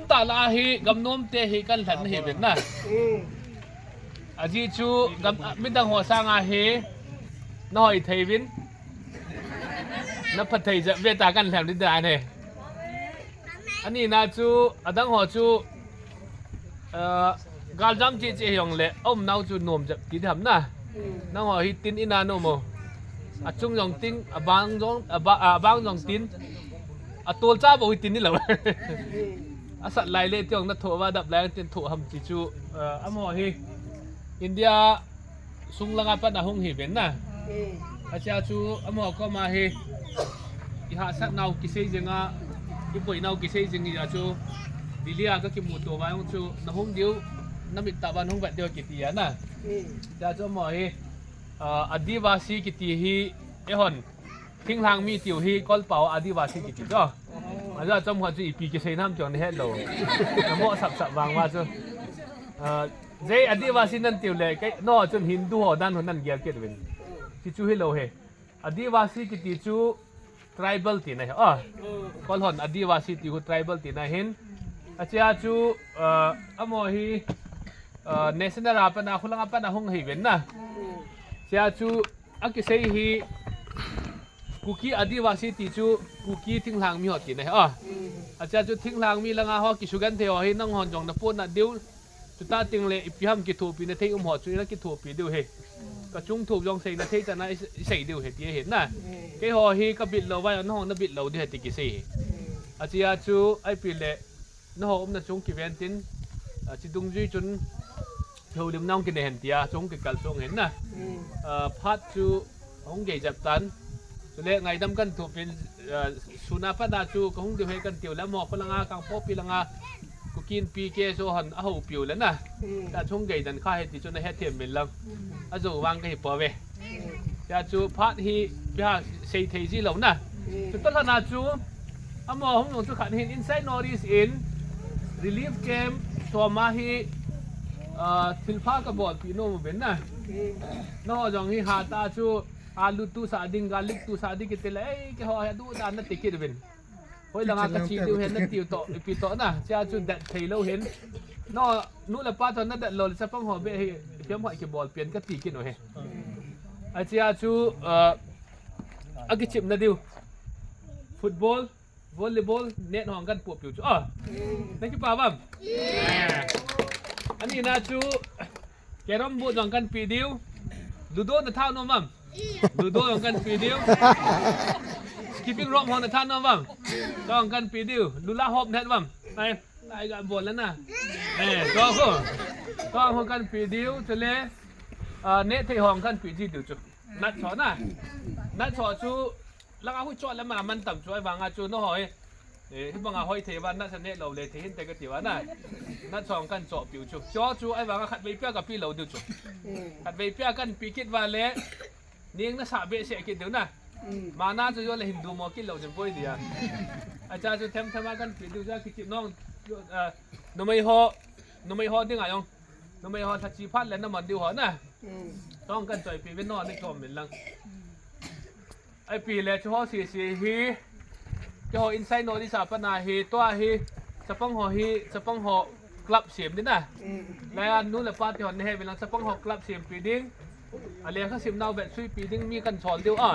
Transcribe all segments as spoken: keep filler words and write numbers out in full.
Tala hi gam nuamte hi kan hlan hi ven na. A zi chu gam, midang haw sanga hi na hoih thei vin, na pha thei zah ve ta kan hlan di dan hi. A nihna chu, a dang haw chu, ah, galjam chihchih hiong leh a umnau chu nuam zah ti di ham na. Nang haw hi tin inn a na um uh. A chung zong tin, a bang zong, a ba-, a bang zong tin. A tawlcha bou hi tin ni lou. A sat lai leh tiong na thoh va dap lai tin thoh ham ti chu, ah, a maw hi. India sung langa pan a hung hi ven na. A chia chu a maw kawm a hi. I hahsatnau kisei zing a, i poinau kisei zing hi a chu. Delhi a ka kimuh tou va hong chu na hung diu, na mit tah va hong vat diu kiti a na. Chia chu a maw hi, ah, Adivasi kiti hi, e hon. Thinglhang mi tiu hi Kawl pau Adivasi kiti chu. A zah chom khat chu ipi kisei nam tiong na het lou. Na maw sapsap vang va chu. Ah, zei Adivasi nan tiu leh, kei, no, chun Hindu haw dan haw nan gel kit vin. Chi chu hi lou hi. Adivasi kiti chu tribal tina hi. Ah, Kawl hon Adivasi ti hu tribal tina hin. A chia chu, ah, a maw hi, ah, national a pan a, khulang a pan a hung hi ven na. Chia chu a kisei hi Kuki Adivasi ti chu Kuki thinglhang mi haw tina hi. Ah. A chia chu thinglhang mi langa haw kisugen thei haw hi nang hon zong na pawt na diu. Chuta ting leh ipi ham kithuahpih na thei um haw chu na kithuahpih diu hi. Ka chung thu zong sei na thei ta na i, i sei diu hi ti hi na. Kei haw hi ka bit lou va, na haw na bit lou di hi ti kisei hi. A chia chu ai pi leh na haw umna chung kiven tin, ah, chi dungzui chun houlimna hong kinei hen tia, chung kikal sung hen na. Ah, phat chu hong gei zat tan. Chuleh ngaidam kan thuahpih, ah, sun a pan a chu ka hung diu hi kan tiu leh maw khulang a Kangpokpi langa Kuki Inpi ke so hon a houpiu leh na. Ta chung gei dan kha hi ti chu na het thiam min lang. A zo vang ka hi pua ve. Chia chu phat hi pia sei thei zi lou na. Chu ta lana chu a maw hong nung chu khat hin inside North East in relief camp sawm a hi, ah, thilpha ka bawlpih nuam ven na. Na haw zong hi hat a chu alu tu sa ding, garlic tu sa ding kiti leh, ei, kei haw hi a duh dan na ti kit vin. Hoih langa ka chi diu hi na tiu toh, ipi toh na. Chia chu dat thei lou hin. No, nu leh pa toh na dat lou leh chapang haw beh hi, ipi ham haw kibawlpih in ka ti kit uh hi. A chia chu, ah, a kichipna diu. Football, volleyball, net hong kan puahpih uh chu. Ah, na kipah vam? A nihna chu, carrom board zong kan pih diu. Ludo na tha nuam vam? Ludo zong kan pih diu. Skipping rope hong na tha nuam vam? Zong kan pih diu. Lula hop na het vam? Ai, lai ga bol na. Eh, to ko. To hong kan pih diu, chuleh, ah, net thei hong kan pih zi diu chu. Nat chaw na. Nat chaw chu langa hui chaw leh man a man tam chu ai vang a chu na haw hi. Eh, hi bang a hoih thei va na sa ne lou leh thei hinte ka ti va na. Nat chaw kan chawhpih uh chu. Chaw chu ai vang a khatvei pia ka pih lou diu chu. Khatvei pia kan pih kit va leh. Ning na sa beh seh kit diu na. Mana chu zaw leh Hindu maw kit lou zing poi dia. A chia chu themthem a kan pih diu chu a kichip nong. Ah, numei haw, numei haw ding a zong. Numei haw tha chi phat leh na man diu haw na. Tong kan chawhpih ve no na kawm min lang. Ai pi leh chu haw sisi hi. Kei haw inside North East a pan a hi, tua hi, chapang haw hi, chapang haw club sem di na. Lai a nu leh pa te hon na he vin lang chapang haw club sempih ding. A lekha simnau vet suipih ding mi kan sawl diu a.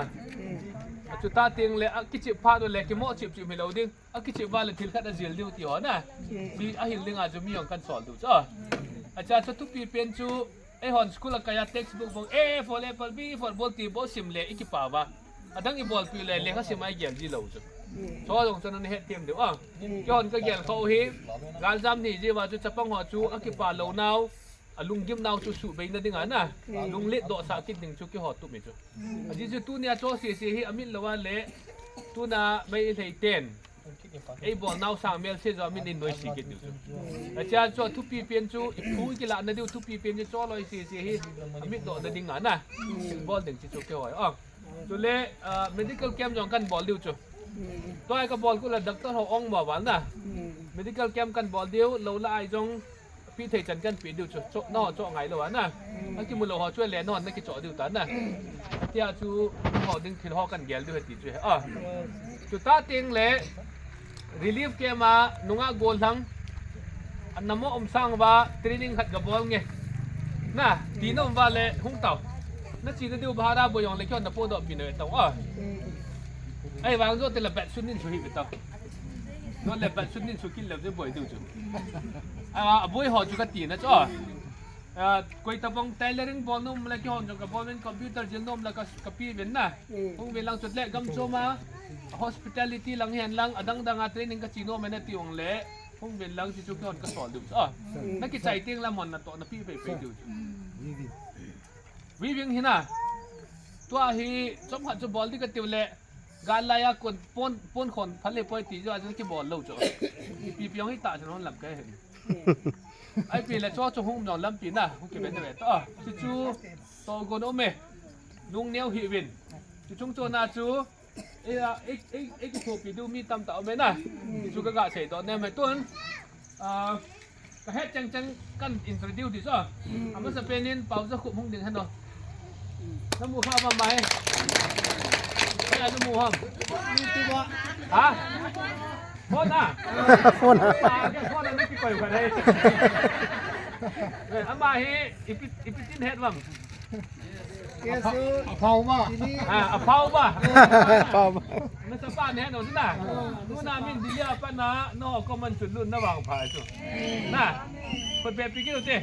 A chuta ting leh a kichip phat uh leh kimoh chipchip hi lou ding. A kichip va leh thil khat a zil diu ti haw na. Ti a hil ding a chu mi hong kan sawl diu chu. A chia chu thupi pen chu, ei hon school a kai a textbook bang, A for apple, B for ball ti bawl sim leh i kipah va. A dang i bawlpih leh lekha sim a i gel zi lou chu. Chu zong chu na het thiam diu a. Kei hon ka gel khawng uh hi, galjam ni zi va chu chapang haw chu a kipah lou nau. A lunggimnau chu suhbeina ding a na. Lunglet dohsah kit ding chu kei haw tup mi chu. A zi chu tuni a chaw sisi hi a mit lou a leh. Tuna Meitei ten. Ei bawlnau sang mel se zaw min in nuaisi kit diu chu. A chia chu thupi pen chu i phu i kilahna diu thupi pen chu chaw lawi sisi hi. A mit dohna ding a na. Bawl ding chi chu kei haw. Chuleh, ah, medical camp zong kan bawl diu chu. Tua ka bawl kul a doctor haw ong maw val na. Medical camp kan bawl diu, lou la ai zong, pih thei chan kan pih diu chu. Chaw, na haw chaw ngai lou a na. A kimu lou haw chu leh na hon na kichawh diu ta na. Tia chu haw ding thil haw kan gel diu hi ti chu hi. Ah. Chuta ting leh relief camp a nungak gollhang Ana mo om sang va training khat ka bawl nge. Na, ti na om va le hong tau. Na chi na diu bhara boi ong le kyo na po do pi na ve tau. Ah. Ai vang zo te la bat sun nin su hi ve tau. No le bat sun nin su kin le ze boi diu chu. Ah, boi ho chu ka ti na chu. Ah, koi ta bang tailoring bawl nom la ki hon jong ka bawl ven computer zil nom la ka, ka pi ven na. Hong ven lang chut le gam chom a hospitality lang hian lang adang dang a training ka chi nom na ti ong le. Hong ven lang chi chu ki hon ka sawl diu chu. Ah, na ki chai ting la mon na to na pi pe pe diu chu. Weaving hi na. Tua hi chom khat chu bawl di ka tiu le. Gal lai a kon pon, pon khon phal le poi ti zo a chu ki bawl lo chu. Pi pi ong hi ta chu hon lam ka he. Ai pi le chu chu hong nong lam pi na, hong ki ven ve to. Chu chu to gon om e. Nung neu hi vin. Chu chung chu na chu. E a, e, e, e ki pho pi du mi tam ta om e na. Chu ka ga sei to ne me tun. Ah, ka het chang chang kan introduce di so. A masa penin Pau Za Khup hong ding hen o. Na mu kha va mai. Ai, na mu ham. Ha? Phone a? Phone a. Pa, ke phone a ni ki koi ka dai. Eh, ama hi ipi, ipi tin het vam. A phau ba. Ah, a phau ba. Phau ba. Na sa pa ne no na. Nu na min Delhi a pa na no ko man chun lu na vang pha chu. Na. Ko pe pi ki te.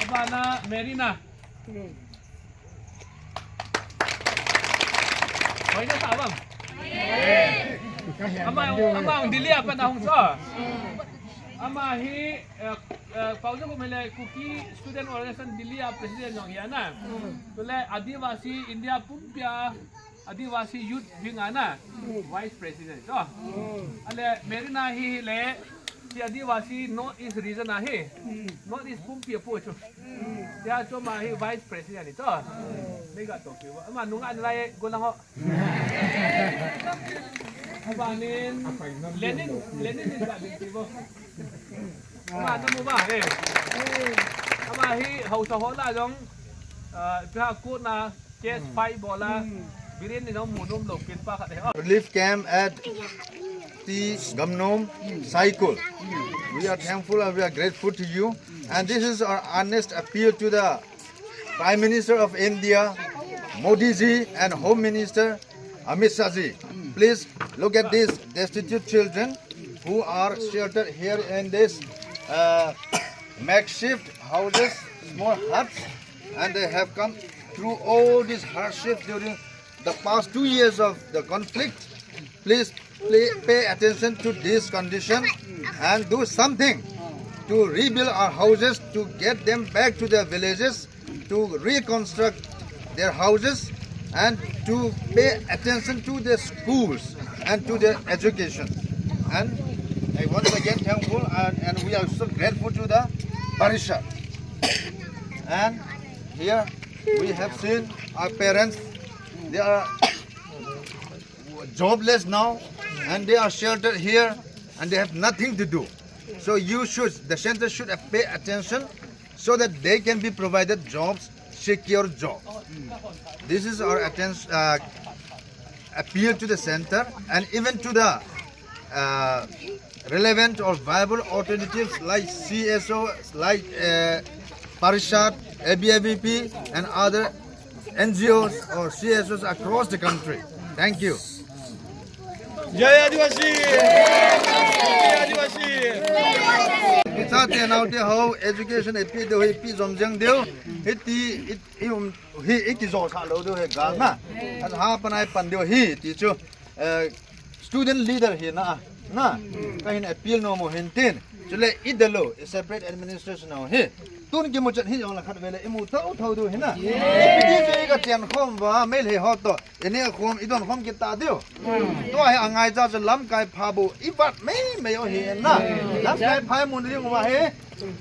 A pa na Merina. Hoi na sa bang. Ama, ama Delhi a pa na hong sa. Ama hi, eh, eh, Pau Za Khup le Kuki Student Organization Delhi a president jong hi a na. Tu le Adivasi India pumpia Adivasi Youth Wing a na vice president. So, ale Merina hi le si Adivasi North East region a hi. North East pumpia pu chu. Tia chu ama hi vice president ni chu. Ni ga to ki wa. Ama nung an lai go lang ho. Abanin Lenin, Lenin ni ga ni ki bo. Ama na mu ba he. Ama hi hausa ho la jong, ah, pia ko na case fight bola. Birin ni nong mu num lo pin pa khat he. Relief camp at T Gamnom, Saikul. We are thankful and we are grateful to you. And this is our earnest appeal to the Prime Minister of India, Modi ji, and Home Minister Amit Shah ji. Please look at these destitute children who are sheltered here in this, uh, makeshift houses, small huts, and they have come through all these hardships during the past two years of the conflict. Please play, pay attention to this condition and do something to rebuild our houses, to get them back to their villages, to reconstruct their houses, and to pay attention to their schools and to their education. And I once again thankful and, and we are so grateful to the Parishad. And here we have seen our parents, they are jobless now, and they are sheltered here, and they have nothing to do. So you should, the center should pay attention so that they can be provided jobs, secure jobs. This is our atten-, uh, appeal to the center and even to the, uh, relevant or viable alternatives like C S O, like, uh, Parishad, A B V P, and other N G Os or C S Os across the country. Thank you. Jai Adivasi! Jai Adivasi! Kicha te nau te ho education e pi deu hi pi zom jeng deu. Hi ti, i, i um, hi i ki zo sa lo deu hi gal na. An ha panai pan deu hi ti chu. Eh, student leader hi na, na, ka hin appeal no mo hin tin. Chule i delo, i separate administration no hi. Tun ki mo chat hi jong la khat vele i mu thau thau deu hi na. I pi di chu i ka tian khom va, mei le ho to. I ne khom, i don khom ki ta deu. Tua hi a ngai cha chu lamkai pha bu, i bat mei mei o hi na. Lamkai pha mun ri va hi.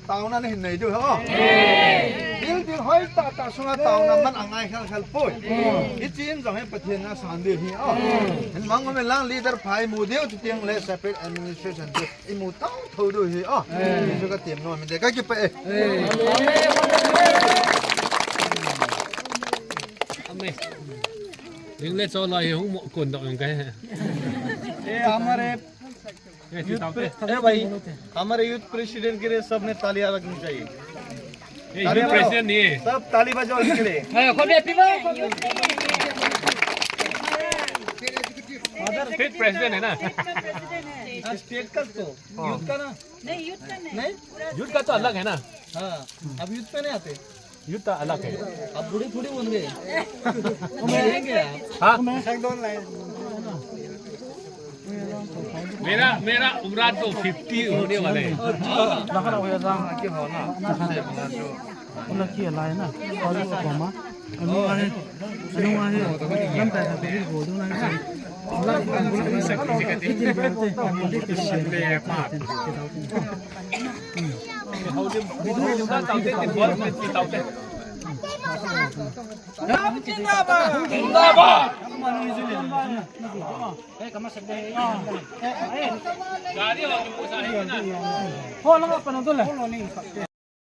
Tauna na hin nei deu ho. Building hoi ta ta sunga tauna man a ngai khel khel poi. I chin jong hi Pathian na san deu hi o. Hin mang me lang leader phai mu deu chu tiang le separate administration chu i mu tau thau deu hi o. Chu ka tiam no mi de ka ki pe. Amen. Ling le cho lai hung mo kon dok yong kai. E amare. ए भाई, हमारे youth president के लिए सबने तालियां बजानी चाहिए। ये तालियां यूथ बजाओ। प्रेसिडेंट नहीं है। सब ताली बजाओ इसके लिए। स्टेट प्रेसिडेंट है ना? हाँ, स्टेट का तो, यूथ का ना? नहीं, यूथ का नहीं। नहीं? यूथ का तो अलग है ना? हाँ, अब यूथ पे नहीं आते। यूथ तो अलग है। अब बूढ़े थोड़ी होंगे। हाँ। मेरा, मेरा उम्र तो फिफ्टी होने वाला है।